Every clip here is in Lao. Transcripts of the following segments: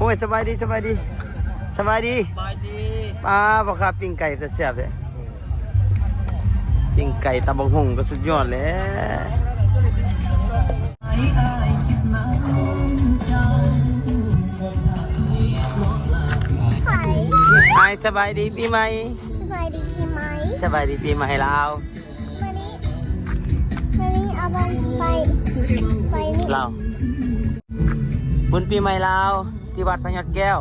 ໂອ້ຍ ສະບາຍດີ ສະບາຍດີ ສະບາຍດີ ສະບາຍດີ. ປ້າ ພໍ່ຄ້າປີ້ງໄກ່ແຊບແທ້ ປີ້ງໄກ່ຕຳບັກຫຸ່ງກໍສຸດຍອດແຫຼະ. ອ້າຍ ສະບາຍດີປີໃໝ່. ສະບາຍດີປີໃໝ່ ສະບາຍດີປີໃໝ່ລາວ. ມື້ນີ້ ມື້ນີ້ເອົາໄປ ໄປນີ້ ລາວ ບຸນປີໃໝ່ລາວ ທີ່ວັດພະຍອດແກ້ວ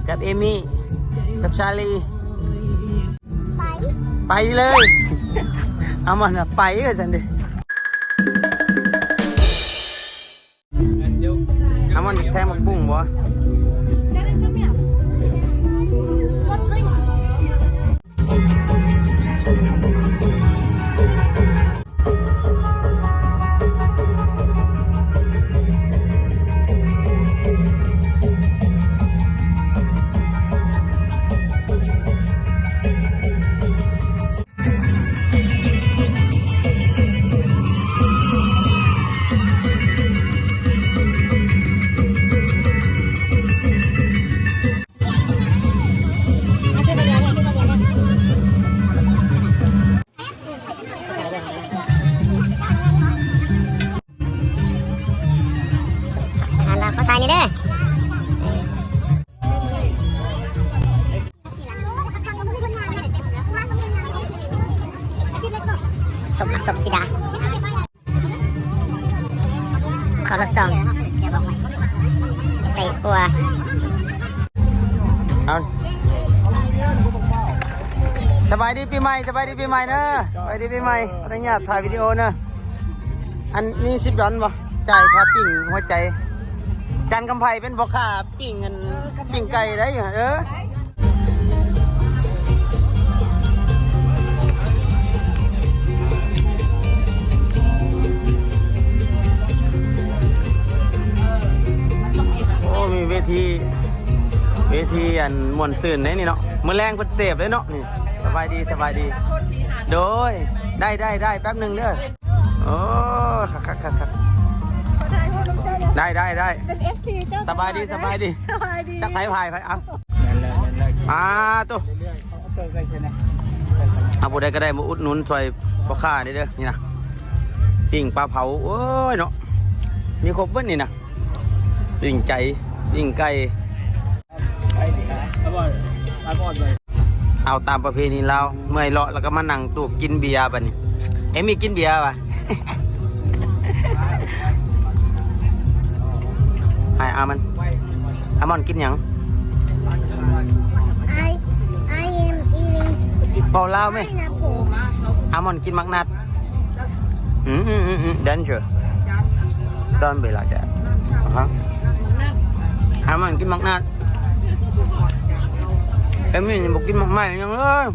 ກັບເອມີ້ ກັບຊາລີ. ໄປ ໄປເລີຍ ອາມອນນະ ໄປວ່າຊັ້ນເດ້. ອາມອນແທງໝາກບຸ້ງບໍ່? ອ່ານລາວຂໍຖ່າຍນີ້ເດີ. ສົມ ສົມສີດາ ເຂົ້າລົດສອງ ໃສ່ຄົວ. ເອົາ ສະບາຍດີປີໃໝ່ ສະບາຍດີປີໃໝ່ເດີ ສະບາຍດີປີໃໝ່. ຂໍອະນຸຍາດຖ່າຍວິດີໂອເດີ. ອັນມີສິບດອນບໍ່? ຈ່າຍຄ່າປີ້ງຫົວໃຈ. ຈັນຄຳໄພເປັນພໍ່ຄ້າປີ້ງ ອັນ ເອີ ປີ້ງໄກ່ໄດ້. ເອີ ໂອ້ ມີເວທີ ເວທີອັນມ່ວນຊື່ນເດ້ນີ້ເນາະ. ມື້ແລງເພິ່ນເສບເດ້ເນາະນີ້. ສະບາຍດີ ສະບາຍດີ ໂດຍ ໄດ້ ໄດ້ ໄດ້ ແປັບໜຶ່ງເດີ. ໂອ້ ຄັກໆໆໆ ໄດ້ ໄດ້ ໄດ້ ເປັນເອັຟຊີເຈົ້າ. ສະບາຍດີ ສະບາຍດີ ສະບາຍດີ. ຈັກໃຜພາຍໃຜ ເອົາ ແມ່ນແລ້ວ ແມ່ນແລ້ວ. ອ່າ ໂຕ ເອົາ ຜູ້ໃດກໍໄດ້ມາອຸດໜູນຊ່ອຍພໍ່ຄ້ານີ້ເດີ. ນີ້ນະ ປີ້ງປາເຜົາ ໂອ້ຍເນາະ ມີຄົບເບິດນີ້ນະ ປີ້ງໄກ່ ປີ້ງໄກ່. ເອົາຕາມປະເພນີລາວ ເມື່ອຍເລາະແລ້ວກໍມານັ່ງຕູບກິນເບຍບັດນີ້. ເອມີ້ກິນເບຍວະ? ໃຫ້ອາມອນ ອາມອນກິນຫຍັງ? I, I am eating ເວົ້າລາວແມະ. Pineapple. ອາມອນກິນໝາກນັດ. ອືມ ອືມ ອືມ ອືມ danger. Don't be like that. ອາຮະ ອາມອນກິນໝາກນັດ. ເອມີ້ນີ້ບໍ່ກິນໝາກໄມ້ຫຍັງເລີຍ.